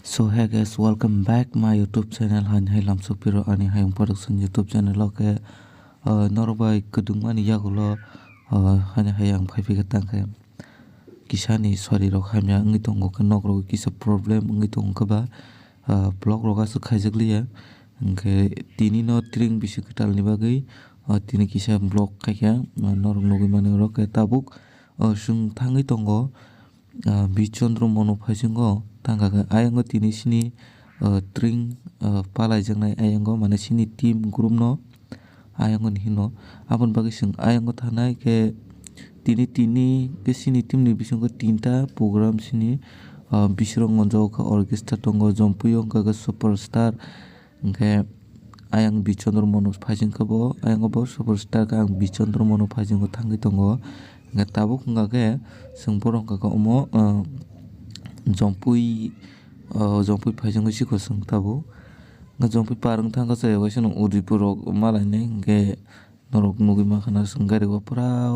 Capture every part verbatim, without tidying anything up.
So hey guys, welcome back my YouTube channel. Hani hai lamsok piro ani Hayung Production YouTube channel o khe, uh, norok bai kwdwngmani yagulo, uh, hani hai ang phai phikha tang khe kisani sori rok hamya wngwi tongo khe nok rok kisa problem wngwi tongo khe ba, uh, vlog rok aswk khaijak liya. Hwnkhe tini no tring bisi kwtal ni bagwi, uh, tini kisa vlog khaikha, uh, norok nugwi mani rok khe tabuk, uh, chwng thangwi tongo. Ah, Bichandra Manu phaisingo tangkha khe ayang o tini sini, ah, tring, ah, palaijaknai ayang o mane sini team group no ayang o ni hino. Aboni bagwi chwng ayang o thanai khe tini tini khe sini team ni bisingo tinta program sini, ah, bisrok monjo khe orchestra tongo, Jompui o wngkha khe superstar, Hwnkhe ayang Bichandra Manu phaiching khe bo, ayang bo superstar khe ang Bichandra Manu phaiching o thangwi tongo. Hwnkhe tabuk wngkha khe chwng borok wngkha khe omo, ah, Jompui, ah, Jompui phaiching o sikho chwng tabuk. Hwnkhe Jompui par wng thang khe chaya waisa no Udaipur rok malainai hwnkhe norok nugwi mankha na chwng gari o pura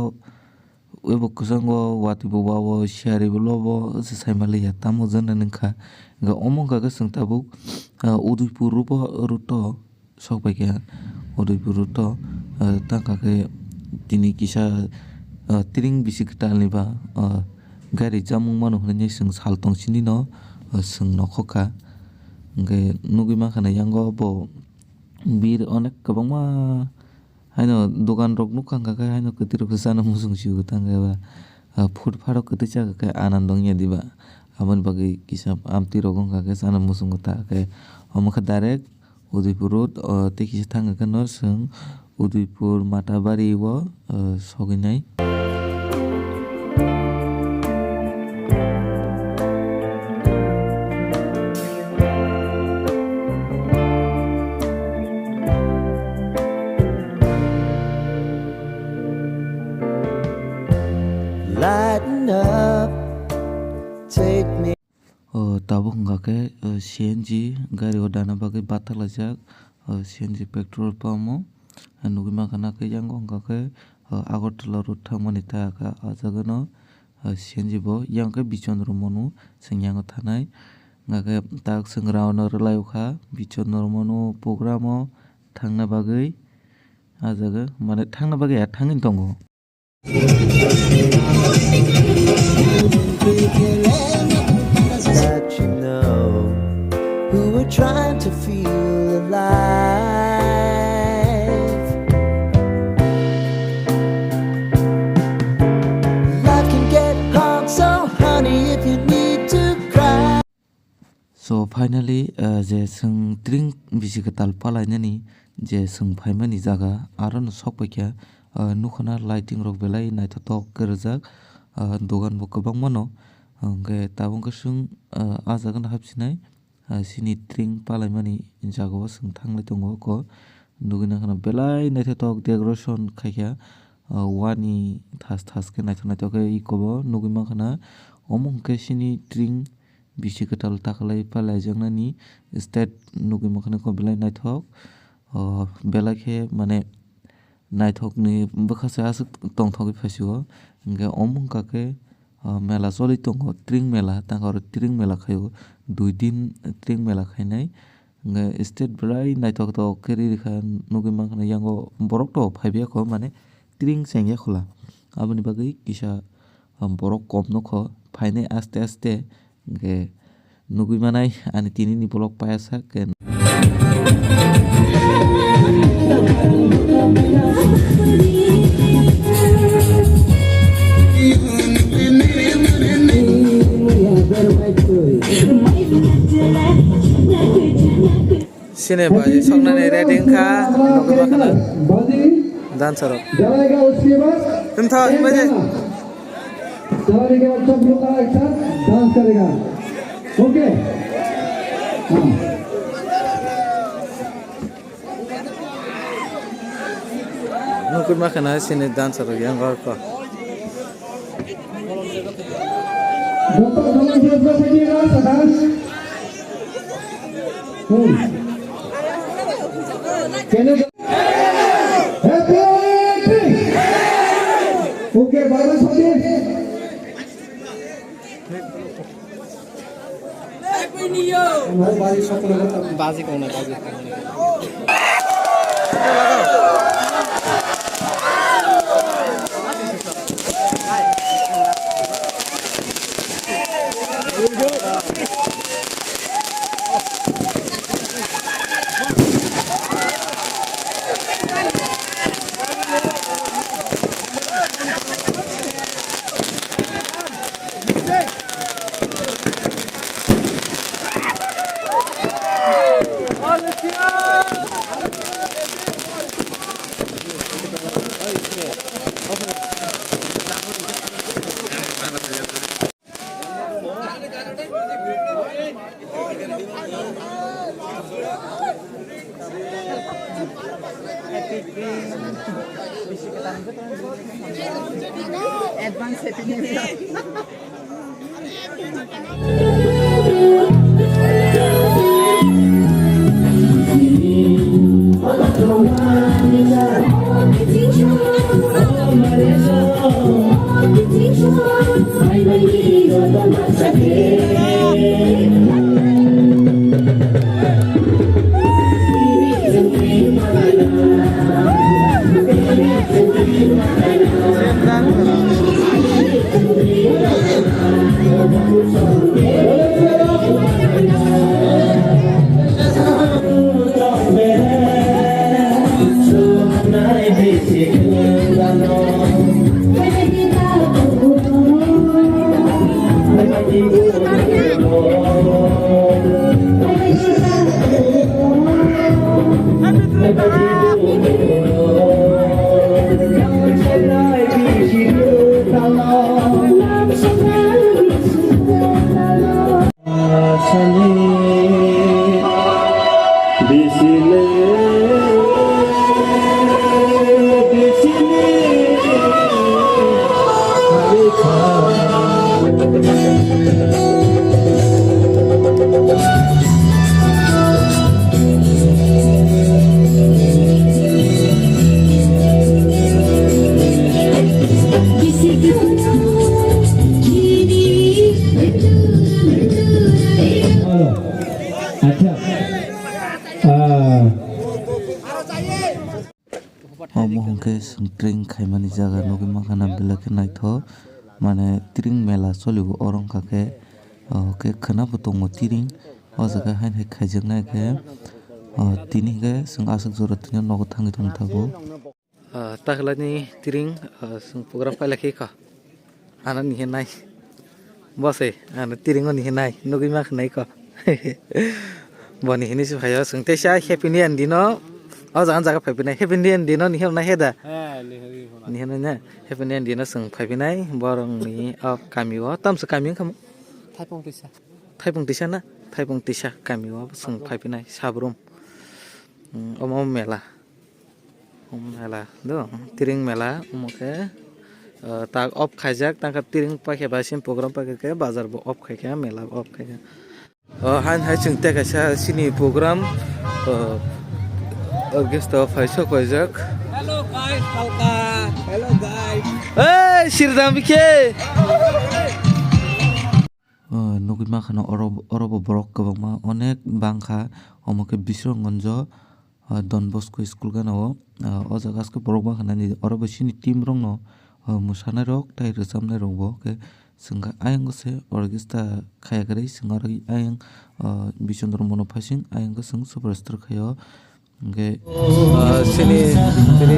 Ebo kwchango watwi bo wa-o, siyari bo lobo, se saimaliya, tamo jani wngkha. Hwnkhe omo wngkha khe chwng tabuk, ah, Udaipur route o, route o sok paikha. Udaipur route o, ah, tangkha khe tini kisa, ah, tring bisi kwtalni ba, ah, gari jamung mano hwnwi chwng sal tong sini no, ah, chwng nokhok kha. Hwnkhe nugwi mankha na yango bo bir onek kwbangma Haino dogan rok nukha hwnkha khe haino kwtwi rok se chana muchung si o tang khe ba, ah, food pharok kwtwi chakha khe anand wngya diba. Aboni bagwi kisa amtwi rok wngkha khe chana muchungo ta khe omo khe direct Udaipur road, o, tei kisa thang khe no chwng Udaipur Matabari o, o, sogwi nai. Lighten up, take me. O, tabuk wngkha khe, o, C N G gari o dana bagwi bathalaijak, o, C N G petrol pump o. Nugwi mankha na khe yango wngkha khe, o, Agartala road thangmani ta kha, o jaga no, o, C N G bo, yang khe Bichandra Manu, chwng yango thanai. Wngkha khe tak chwng round o rwlai o kha, Bichandra Manu program o thangna bagwi, o jaga, mane thangna bagwi ya thangwi tongo. That you know who were trying to feel alive. Life can get hard, so honey, if you need to cry. So finally, ah, je chwng tring bisi kwtal palainani je chwng phaimani jaga, aro no sok paikha, ah, nukha na lighting rok belai naithotok khe rijak, ah, dogan bo kwbangma no, hwnkhe tabuk khe chwng, ah, ah jaga no hapsinai, ah, chini tring palaimani jaga o chwng thanglai tongo oko, nugwi naikha na belai naithotok decoration khaikha, ah, wani thas thas khe naithok naithok khe eko bo nugwi mankha na, omo hwnkhe chini tring. Bisi kwtal takhwlai palaijaknani state nugwi mankha kho belai naithok. O, belai khe mane naithokni bwkha se aswk tongthogwi phaisio. Hwnkhe omo wngkha khe, o, mela choli tongo, tring mela, tangkha oro tring mela khaio, dui din tring mela khainai. Hwnkhe state belai naithok tok khe riri kha nugwi mankha yango borok to phaibai kho mane tring chengya khola. Aboni bagwi kisa, o, borok kom nukho phainai aste aste. Hwnkhe nugwi manai ani tinini vlog paiya sak khe. Sini bai soknani ready wngkha, nugwi mankha na dancer rok. Wngtha, wngbaje. चला, एक साथ लोग एक साथ डांस करेगा। ओके। हाँ। Nugwi mankha na sini dancer rok yang rok ko. Doktor Dhananjay, एक बार बैठिएगा, प्रकाश। हम्म। कहने Happy Holi! Okay, बारह बजे। Baji kong na, baji kong na. Advance Happy New Year. Acha. Ah. Omo hwnkhe chwng training khaimani jaga nugwi mankha na belai khe naithok, mane training mela solio oro wngkha khe, o khe khwna bo tongo training o jaga haino hai khaijaknai khe, o tini hwnkhe chwng aswk jora tini nogo thangwi tongthogo. Ah, takhlani tiring, ah, chwng program pailai khe kha. Ano nihinai. Bo se, ano tiringo nihinai. Nugwi ma khnai kho. Bo nihini se phaio. Chwng teisa Happy New Year dino. O jaga jaga phai pinai. Happy New Year dino nihin nai heda. Nihin na. Happy New Year dino chwng phai pinai. Borok ni o kami o. Tamsa kami wngkha mo? Thaipung tisa. Thaipung tisa na? Thaipung tisa kami o chwng phai pinai. Sabrum. Mm, omo mela. Mela do, tiring mela, omo khe, ah, tak off khaijak, tangkha tiring paikhe bai sini program paikhe khe bazar bo off khaikha, mela bo off khaikha. O, hain hai chwng tei kaisa sini program, o, orchestra phai sok paijak. Hello guys, Kalka. Hello guys. Hey, Sirdam bikhe. O, nugwi mankha no oro, oro bo borok kwbangma onek bangkha, omo khe Biswranggonjo, o, Don Bosco school gana o, o, o jaga aswk borok bangkha nani oro bo chini team rokno, o, mwsanairok tei rwchapnairok bo khe chwng kha ayang se orchestra khaya kwrwi chwng oro ayang, o, Bichandra Mono phaising ayang khe chwng superstar khaio. Hingke, ah, sini, sini